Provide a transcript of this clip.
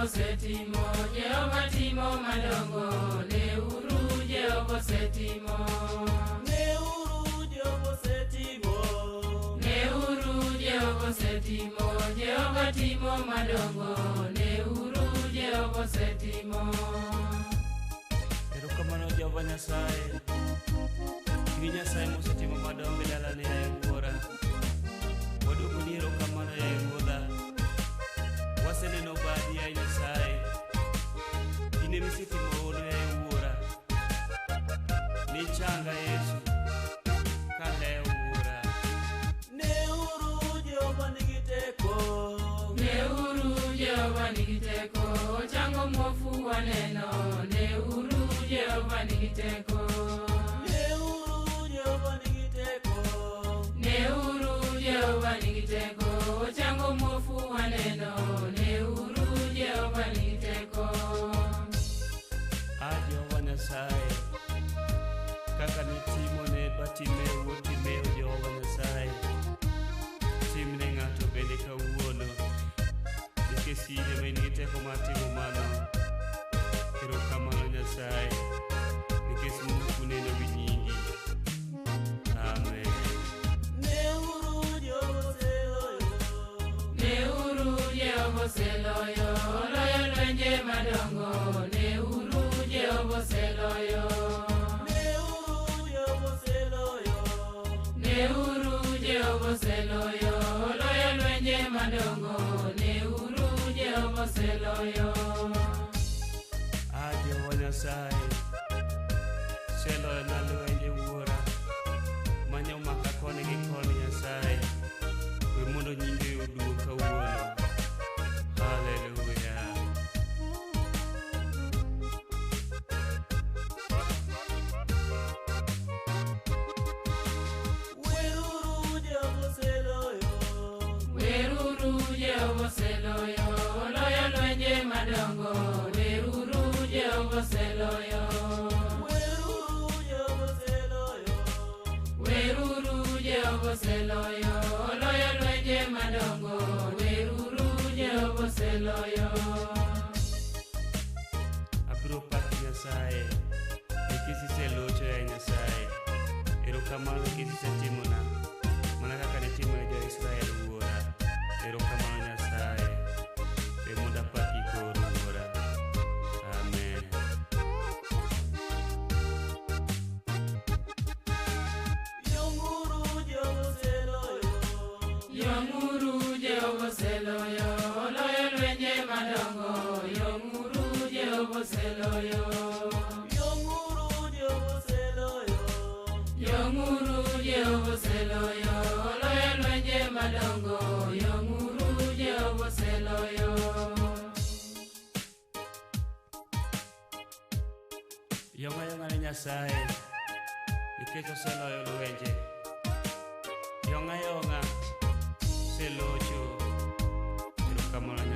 Jehova osetimo, Jehova timo madongo. Neuru Jehova osetimo. Neuru Jehova osetimo. Neuru Jehova osetimo, Jehova timo madongo. Neuru Jehova osetimo. Erokamano Jehova Nyasaye. In Nyasaye mosetimo madongo e dalani yaye Wuora. Waduogoni erokamano yaye Ruodha. Waseneno badi yaye Nyasaye. In ema isetimo hono yaye Wuora. Nichanga Yesu kalewo Wuora. Neuru Jehova nigi teko. Neuru Jehova nigi teko, ochango muofu waneno. Neuru Jehova nigi teko. Neuru Jehova nigi teko. Neuru Jehova nigi teko, ochango muofu waneno. Neuru Jehova nigi teko. A Jehova Nyasaye, kaka nitimo ne Bartimeo wuod Timeo, Jehova Nyasaye, timne ng'ato bende kawuono, nikech in ema in gi teko mar timo mano. Erokamano Nyasaye, nikech muofu neno gi nyingi. Amen. Neuru Jehova oseloyo. Neuru Jehova oseloyo, oloyo lwenje madongo. Neuru Jehova oseloyo. Neuru Jehova oseloyo. Neuru Jehova oseloyo, oloyo lwenje madongo. Neuru Jehova oseloyo. A Jehova Nyasaye, iseloyona lwenje Wuora, mane omaka koni gi koni Nyasaye, we mondo nyingi oduong' kawuono. Haleluya. Weruru Jehova oseloyo. Weruru Jehova oseloyo, oloyo lwenje madongo. Weruru Jehova oseloyo. Weruru Jehova oseloyo. Weruru Jehova oseloyo, oloyo lwenje madongo. Weruru Jehova oseloyo. Abiro paki Nyasaye, nikech iselocho yaye Nyasaye. Erokamano nikech isetimona, mana kaka nitimo ne jo-Israel Wuora. Erokamano Nyasaye, we mondo apaki koro Wuora. Amen. Yonguru Jehova oseloyo. Yong'uru Jehova oseloyo, oloyo lwenje madongo. Yong'uru Jehova oseloyo. Yonguru Jehova oseloyo. Yong'uru Jehova oseloyo, oloyo lwenje madongo. Yong'uru Jehova oseloyo. Yong'a yong'a ne Nyasaye, nikech oseloyo lwenje. Yong'a yong'a, oselocho. Erokamano.